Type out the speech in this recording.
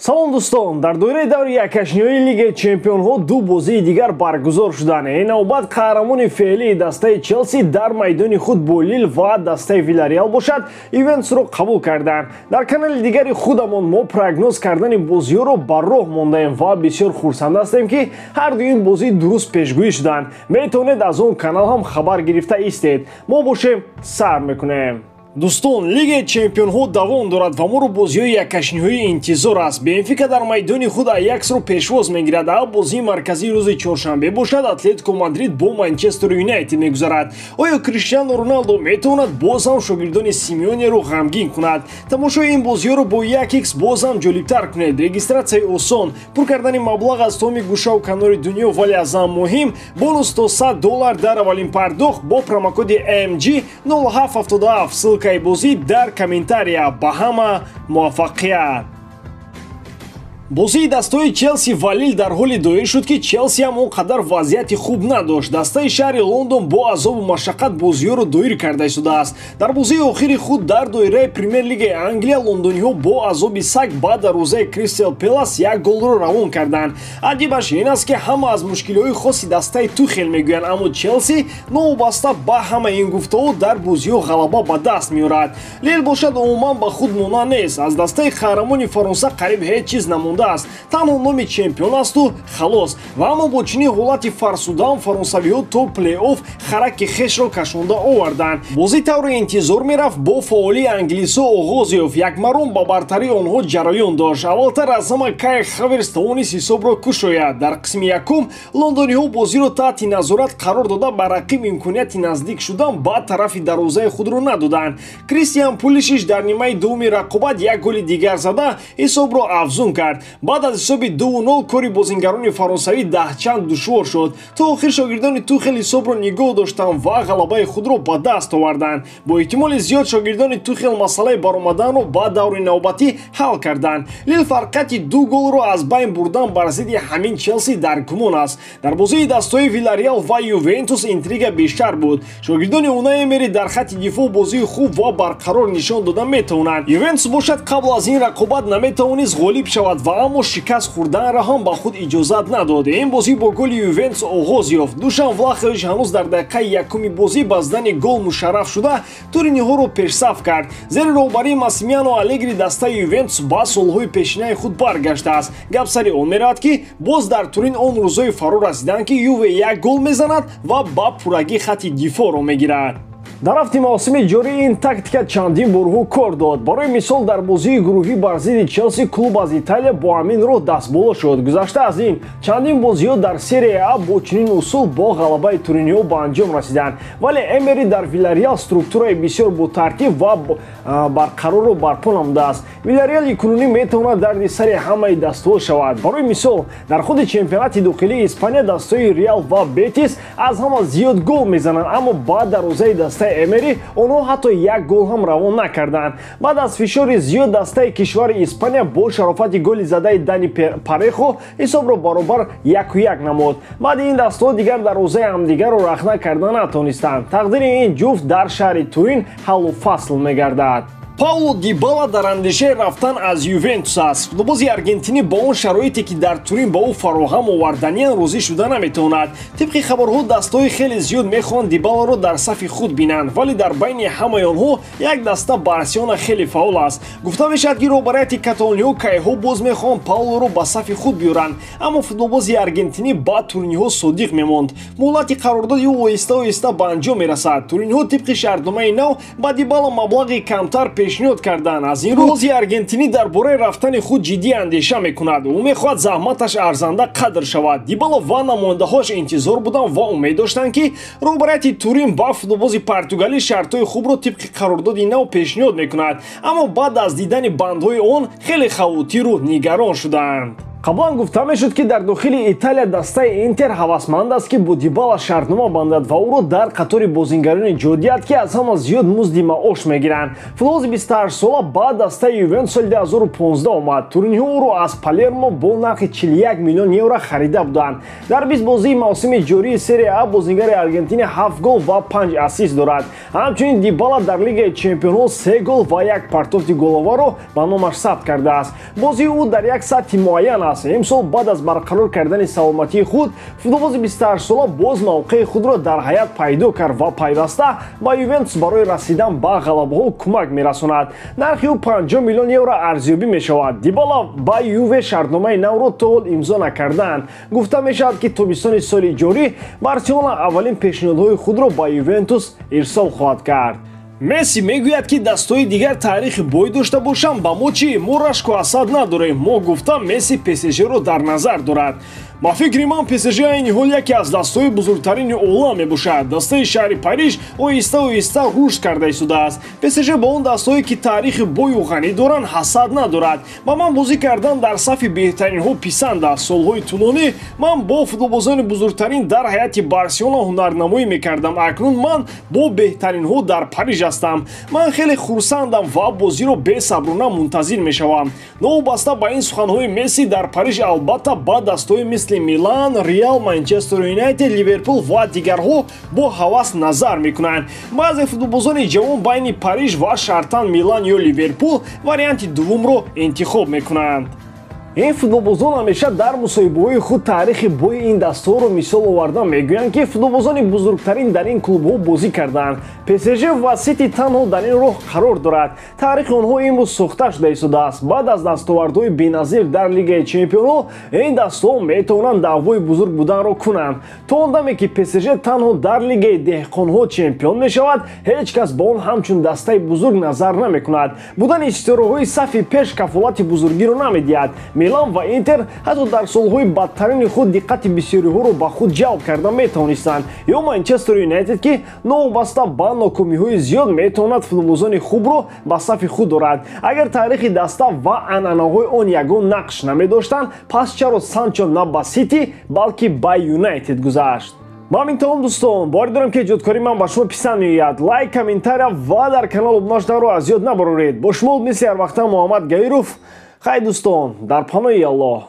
Салом дӯстон, дар доираи даври яккашниҳои Лигаи Чемпионҳо ду бозии дигар баргузор шуданд. Ин навбат қаҳрамони феълии дастаи Челси дар майдони худ бо Лил ва дастаи Вилареал бошад, Ювентусро қабул карданд. Дар канали дигари худамон мо прогноз кардани бозиҳоро ба роҳ мондаем ва бисёр хурсанд ҳастем, ки ҳар ду ин бозӣ дуруст пешгӯӣ шуданд. Метавонед аз он канал ҳам хабар гирифта истед. Мо бошем сар мекунем. Дӯстон, Лигаи Чемпионҳо давом дорад ва моро бозиҳои яккашниҳои интизор аст. Бенфика дар майдони худ Аяксро пешвоз мегирад, а бозии марказии рӯзи чоршанбе бошад, Атлетико Мадрид бо Манчестер Юнайтед мегузарад. Оё Криштиану Роналдо метавонад боз ҳам шогирдони Симеонеро ғамгин кунад? Тамошои ин бозиҳоро бо 1x боз ҳам ҷолибтар кунед. Регистратсияи осон, пур кардани маблағ аз томи гӯшаву канори дунё, вале аз ҳам муҳим бонус то $100 дар аввалин пардохт бо промокоди MG 0777. Ссылка бозӣ дар комментария. Ба ҳама муваффақият. Бозии дастаҳои Челси ва Лил дар ҳоле доир шуд, ки Челси ҳам он қадар вазъияти хуб надошт. Дастаи шаҳри Лондон бо азобу машаққат бозиҳоро доир карда истодааст. Дар бозии охири худ дар доираи Премер-лигаи Англия лондониҳо бо азоби саг ба дарвозаи Кристал Пелас як голро равон карданд. Аҷибаш ин аст, ки ҳама аз мушкилиҳои хоси дастаи Тухел мегӯянд, аммо Челси новобаста ба ҳамаи ин гуфтаҳо дар бозиҳо ғалаба ба даст меорад. Лил бошад умуман ба худ монанд нест. Аз дастаи қаҳрамони Фаронса қариб ҳеҷ чиз намонда аст. Танҳо номи чемпион асту халос. Ва аммо бо чунин ҳолати фарсудаам фаронсавиҳо то плей-офф хараки хешро кашонда оварданд. Бозӣ тавре интизор мерафт бо фаъолии англисо оғоз ёфт. Якмарон ба бартарии онҳо ҷараён дошт. Аввалтар аз ҳама Кай Хаверс тавонист ҳисобро кушояд. Дар қисми якум лондониҳо бозиро таҳти назорат қарор дода ба рақиб имконияти наздик шудан ба тарафи дарвозаи худро надоданд. Кристиан Пулишич дар нимаи дуввуми рақобат як голи дигар зада ҳисобро афзун кард. Баъд аз ҳисоби 2-0 кори бозингарони фаронсавӣ даҳчанд душвор шуд. То охир шогирдони Тухел ҳисобро нигоҳ доштанд ва ғалабаи худро ба даст оварданд. Бо эҳтимоли зиёд шогирдони Тухел масъалаи баромаданро ба даври навбатӣ ҳал карданд. Лил фарқияти ду голро аз байн бурдан бар зидди ҳамин Челси дар гумон аст. Дар бозии дастаҳои Вилареал ва Ювентус интрига бештар буд. Шогирдони Унай Эмери дар хатти дифоъ бозии хуб ва барқарор нишон дода метавонанд. Ювентус бошад қабл аз ин рақобат наметавонист ғолиб шавад ва аммо шикаст хӯрданро ҳам ба худ иҷозат надод. Ин бозӣ бо голи Ювентус оғоз ёфт. Душан Влахович ҳанӯз дар дақиқаи якуми бозӣ ба задани гол мушарраф шуда туриниҳоро пешсаф кард. Зери роҳбарии Массимилиано Алегри дастаи Ювентус ба солҳои пешинаи худ баргаштааст. Гап сари он меравад, ки боз дар Турин он рӯзҳои фаро расиданд, ки Юве як гол мезанад ва ба пуррагӣ хатти дифоъро мегирад. Дар рафти мавсими ҷорӣ ин тактика чандин борҳо кор дод. Барои мисол дар бозии гурӯҳӣ бар зидди Челси клуб аз Италия бо ҳамин роҳ дастболо шуд. Гузашта аз ин чандин бозиҳо дар Серия А бо чунин усул бо ғалабаи туриниҳо ба анҷом расиданд. Вале Эмери дар Вилареал структураи бисёр ботартиб ва барқарорро барпо намудааст. Вилареали кунунӣ метавонад дарди сари ҳамаи дастҳо шавад. Барои мисол дар худи чемпионати дохилии Испания дастҳои Реал ва Бетис аз ҳама зиёд гол мезананд, аммо ба дарвозаи дастаи Эмери онҳо ҳатто як гол ҳам равон накарданд. Баъд аз фишори зиёд дастаи кишвари Испания бо шарофати голи задаи Дани Парехо ҳисобро баробар 1-1 намуд. Баъди ин дастҳо дигар дарвозаи ҳамдигарро рахна карда натонистанд. Тақдири ин ҷуфт дар шаҳри Турин ҳаллу фасл мегардад. Пауло Дибала дар андешаи рафтан аз Ювентус аст. Футболбози аргентинӣ ба он шароите, ки дар Турин ба ӯ фароҳам оварданиан, розӣ шуда наметавонад. Тибқи хабарҳо дастаҳои хеле зиёд мехоҳанд Дибаларо дар сафи худ бинанд, вале дар байни ҳамаи онҳо як даста Барселона хеле фаъол аст. Гуфта мешавад, ки роҳбарияти каталониҳо кайҳо боз мехоҳанд Паулоро ба сафи худ биёранд, аммо футболбози аргентинӣ ба туриниҳо содиқ мемонд. Муҳлати қарордоди ӯ оҳиста-оҳиста ба анҷом мерасад. Туриниҳо тибқи шартномаи нав ба Дибала маблағи камтар пешниҳод карданд. Аз ин рӯ бози аргентинӣ дар бораи рафтани худ ҷиддӣ андеша мекунад. Ӯ мехоҳад заҳматаш арзанда қадр шавад. Дибала ва намояндаҳояш интизор буданд ва умед доштанд, ки роҳбарияти Турин ба футболбози португалӣ шартҳои хубро тибқи қарордоди нав пешниҳод мекунад, аммо баъд аз дидани бандҳои он хеле хавотиру нигарон шуданд. Қаблан гуфта мешуд, ки дар дохили Италия дастаи Интер ҳавасманд аст, ки бо Дибала шартнома бандад ва ӯро дар қатори бозингарони ҷо диҳад, ки аз ҳама зиёд музди маош мегиранд. Футболбози 28сола ба дастаи Ювентус соли 2015 омад. Туринҳо ӯро аз Палермо бо нархи 41 миллион евро харида буданд. Дар 20 бозии мавсими ҷории Серия А бозингари Аргентини 7 гол ва 5 ассист дорад. Ҳамчунин Дибала дар Лигаи Чемпионҳо 3 гол ва 1 партофти головаро ба номаш сабт кардааст. Бозии ӯ дар як сатҳи муайян аст. Имсол баъд аз барқарор кардани саломатии худ футболбози 28сола боз мавқеи худро дар ҳаят пайдо кард ва пайваста ба Ювентус барои расидан ба ғалабаҳо кӯмак мерасонад. Нархи ӯ 50 миллион евро арзёбӣ мешавад. Дибала ба Юве шартномаи навро то ҳол имзо накардаанд. Гуфта мешавад, ки тобистони соли ҷорӣ Барселона аввалин пешниҳодҳои худро ба Ювентус ирсол хоҳад кард. Месси мегӯяд, ки дастҳои дигар таърихи бой дошта бошанд, ба мо чӣ? Мо рашку ҳасад надорем. Мо гуфтам, Месси ПСЖ-ро дар назар дорад. Ба фикри ман, ПСЖ айни ҳол яке аз дастҳои бузургтарини олам мебошад. Дастаи шаҳри Париж оҳиста оҳиста рушд карда истодааст. ПСЖ ба он дастҳое, ки таърихи бою ғанӣ доранд, ҳасад надорад. Ба ман бозӣ кардан дар сафи беҳтаринҳо писанд аст. Солҳои тӯлонӣ ман бо футболбозони бузургтарин дар ҳайати Барселона ҳунарнамоӣ мекардам. Акнун ман бо беҳтаринҳо дар Париж ҳастам. Ман хеле хурсандам ва бозиро бесаброна мунтазир мешавам. Новобаста ба ин суханҳои Месси, дар Париж албатта ба дастҳои мисли Милан, Реал, Манчестер Юнайтед, Ливерпул ва дигарҳо бо ҳавас назар мекунанд. Баъзе футболбозони ҷавон байни Париж ва шартан Милан ё Ливерпул варианти дуввумро интихоб мекунанд. Ин футболбозон ҳамеша дар мусоҳибаҳои худ таърихи бои ин дастҳоро мисол оварда мегӯянд, ки футболбозони бузургтарин дар ин клубҳо бозӣ кардаанд. ПСЖ ва Сити танҳо дар ин роҳ қарор дорад. Таърихи онҳо имрӯз сохта шуда истодааст. Баъд аз дастовардҳои беназир дар Лигаи Чемпионҳо ин дастҳо метавонанд даъвои бузург буданро кунанд. То он даме ки ПСЖ танҳо дар Лигаи деҳқонҳо чемпион мешавад, ҳеҷ кас ба он ҳамчун дастаи бузург назар намекунад. Будани ситораҳои сафи пеш кафолати бузургиро намедиҳад. Милан ва Интер ҳатто дар солҳои бадтарини худ диққати бисёриҳоро ба худ ҷалб карда метавонистанд. Ё Манчестер Юнайтед, ки новобаста ба нокомиҳои зиёд метавонад футболбозони хубро ба сафи худ дорад. Агар таърихи даста ва анъанаҳои он ягон нақш намедоштанд, пас чаро Санчо на ба Сити, балки ба Юнайтед гузашт? Ман тамом, дӯстон, боварӣ дорам, ки эҷодкории ман ба шумо писанд меояд. Лайк, комментария ва дар канал обуна шуданро аз ёд набароред. Бо шумо мисли ҳар вақта Муҳаммад Гаиров. Хай, дӯстон, дар паноҳи Аллоҳ.